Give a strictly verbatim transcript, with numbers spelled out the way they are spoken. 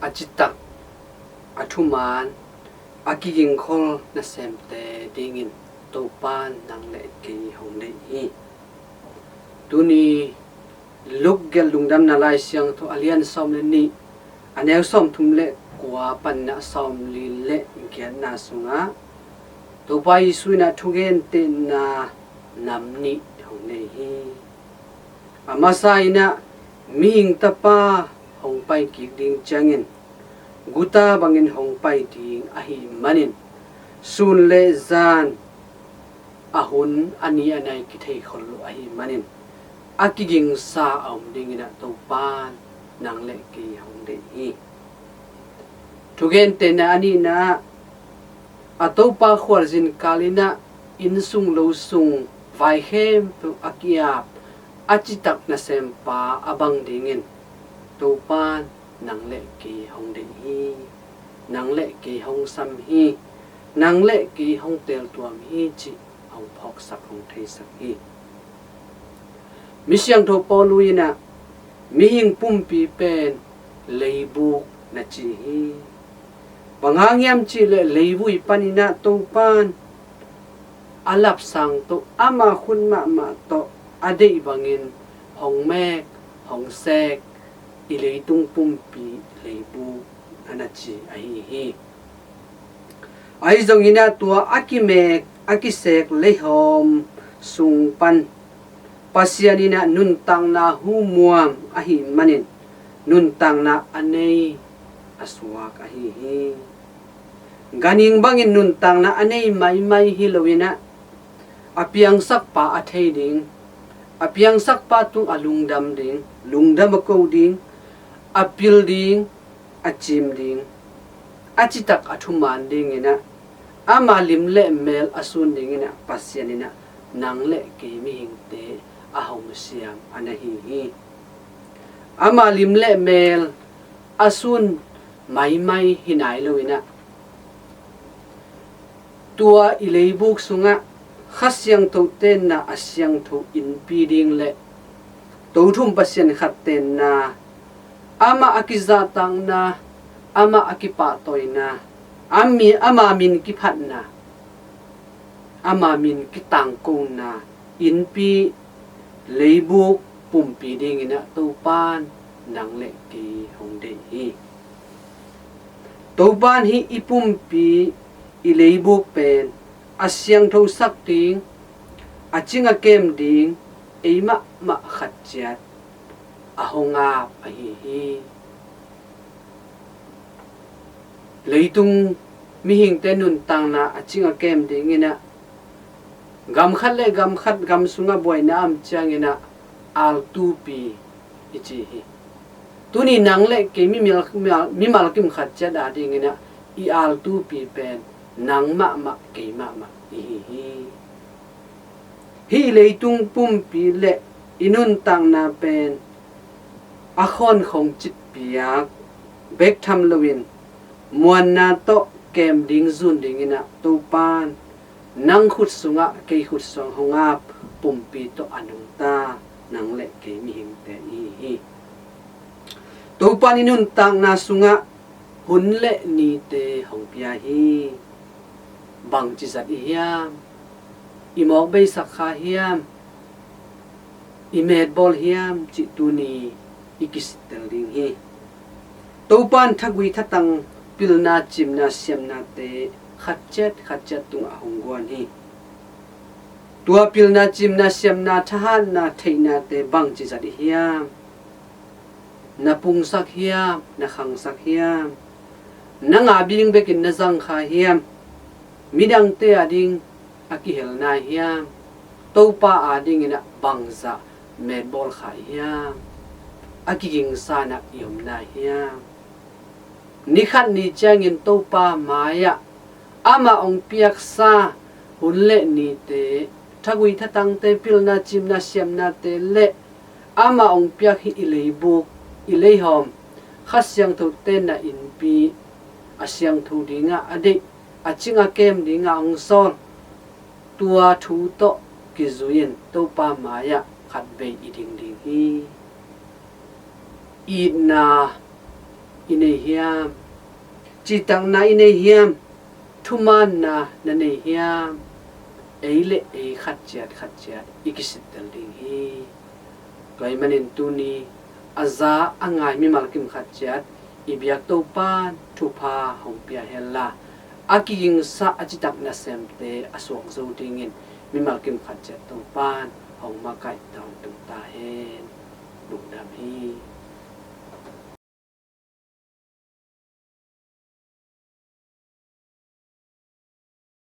a citak, a thuman, a kigingkhol nasemte dingin Topa nang le kei hong deih hi. Tuni Luke gelh Lungdamna Lai Siangtho a lian sawm le nih, a neu sawmthum le kua panin a sawmli le giatna sungah Topa Jesuh in ah thugentehna nam nih hong nei hi. A masa in ah Mihing Tapa hong pai kik ding ciangin guta bangin hong pai ding ahih manin, sun le zan, a hun a ni a nai kithei khol lo ahih manin, a kigingsa a om dingin ah Topa nang le kei hong deih hi. Thugentehna a nihna ah, a Topa khualzin kal in ah inn sung lo sung vai khempeuh a ki-ap, a citak nasempa a bang dingin Topa nang le kei hong deih hi. Nang le kei hong sam hi. Nang le kei hong teeltuam hi cih hong phawksak, hong theisak hi. Mi siangtho Paulu in ah mihing pumpi pen leibuk na ci hi. Bang hang hiam cih leh leivui panin ah Topa in a lapsang tawh, ama khut mahmah tawh a deih bangin hong mek, hong sek, i leitung pumpi leibuk a na ci ahi hi. Ahi zongin ah tua a kimek, a kisek leihawm sung pan Pasian in ah nuntakna humuam ahih manin, nuntakna a nei a suak ahi hi. Ganhing bangin nuntakna a nei maimai hi lo in ah, a piangsakpa a thei ding, a piangsakpa tung a lungdam ding, lungdam a ko ding, a pil ding, a cim ding, a citak a thuman dingin ah, ama lim le mel a sun dingin ah Pasian in ah nang le kei mihingte a hong siam a na hi hi. Ama lim le mel a sun maimai hi nai lo in ah, tua i leibuk sungah Kha Siangtho tenna a siangtho innpi ding le Tothum Pasian khat tenna, amah a kizahtakna, amah a kipahtawina, a mi, ama min kiphatna, ama min kitangkona innpi leibuk pumpi dingin ah Topa in nang le kei hong deih hi. Topa in hih i pumpi, i leibuk pen a siangthosak ding, a cing a kem ding, ei mahmah khat ciat a hong ap ahi hi. Leitung mihingte nuntakna a cing a kem dingin ah, gam khat le gam khat gam sungah buaina a om ciangin ah altupi i ci hi. Tuni nang le kei mimal, mimal, mimal kim khat ciat a dingin ah i altupi pen nang mahmah, kei mahmah i hi hi. Hih leitung pumpi le i nuntakna pen a khawnkhong citpiak bek tham loin, muanna tawh kem ding zun dingin ah Topa in nang khut sungah, kei khut sungah hong ap pumpi tawh a nungta nang le kei mihingte i hi hi. Topa in i nuntakna sungah hun le nite hong pia hi. Bangci zat i hiam? I mawk beisak kha hiam? I metbawl hiam cih tuni i kisittel ding hi. Topa in thagui thatang pilna, cimna, siamnate khat ciat khat ciat tungah hong guan hi. Tua pilna, cimna, siamna, thahatna, theihnate bangci zat i hiam? Na pungsak hiam? Na khangsak hiam? Nang a ding bekin na zang kha hiam? Midangte a ding a kihel nai hiam? Topa a dingin ah bangzah metbawl kha i hiam? A kigingsa in ah i om nai hiam? Ni khat ni ciangin Topa mai-ah amah hong piaksa hun le nite, thagui thatangte, pilna, cimna, siamnate le amah hong piak hih i leibuk, i leihawm, Kha Siangtho tenna innpi, a siangtho dingah a deih, a cing a kem dingah hong sawl, tua thu tawh kizui-in Topa mai-ah khatvei i ding ding hi. Itna, i nei hiam? Citakna i nei hiam? Thumaanna na nei hiam? Ei le ei khat ciat khat ciat i kisittel ding hi. Tua ahih manin tuni a za a ngai mimal kim khat ciat i biak Topan thupha hong pia henla, a kigingsa a citak nasemte a suak zo dingin mimal kim khat ciat Topan hong makaih tawntung ta hen.